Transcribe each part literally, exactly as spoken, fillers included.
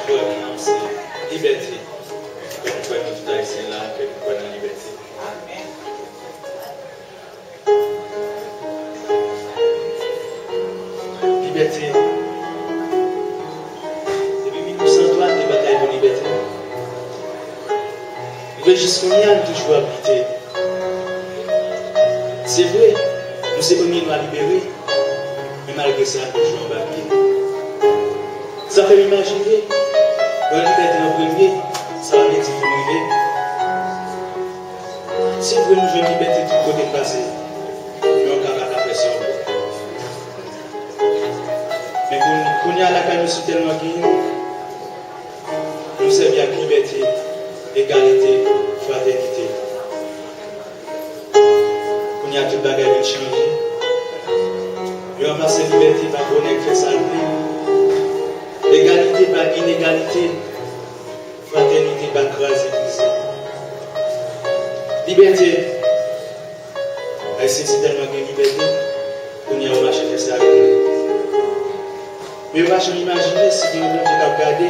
Pwoblèm nan se libète. Kòm nou kwè nou tout Ayisyen la, ke nou kwè nan libète. Libète. Depi mil nèf san twa, n te batay pou libète. Rive jis kounye a, n toujou ap lite. Se vre, nou se premye nwa libere, men malgre sa, n toujou anba pye. Sa fè m imajine, pran libète an premye, sa vle di pou m rive. Se vre, nou jwenn libète tout kote n pase, men yon ka pa ka fè sa ankò. Men koun-, kounye a lakay nou si tèlman gen, nou sèvi ak libète, egalite, fratènite. Kounye a tout bagay vin chanje. Yo ranplase libète pa gwo nèg fè sa l vle. Egalite pa inegalite. Fratènite pa kraze brize. Libète. Ayisyen si tèlman gen libète, kounye a yo mache fè sa yo vle. Men yo pa janm imajine si gen yon Bondye k ap gade.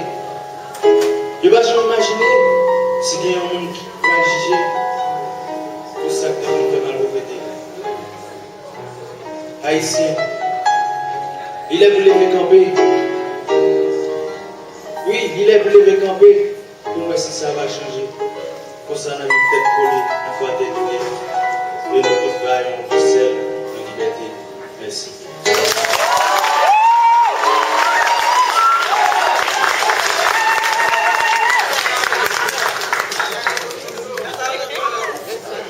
Yo pa janm imajine si gen yon moun ki pral jije pou sa k te konn fè malpwòpte. Ayisyen, li lè pou leve kanpe. Wi, li lè pou leve kanpe. Pou n wè si sa va chanje. Konsa n ap viv tèt kole, an fratènite, e nou tout va yon boussole de liberté. Mèsi.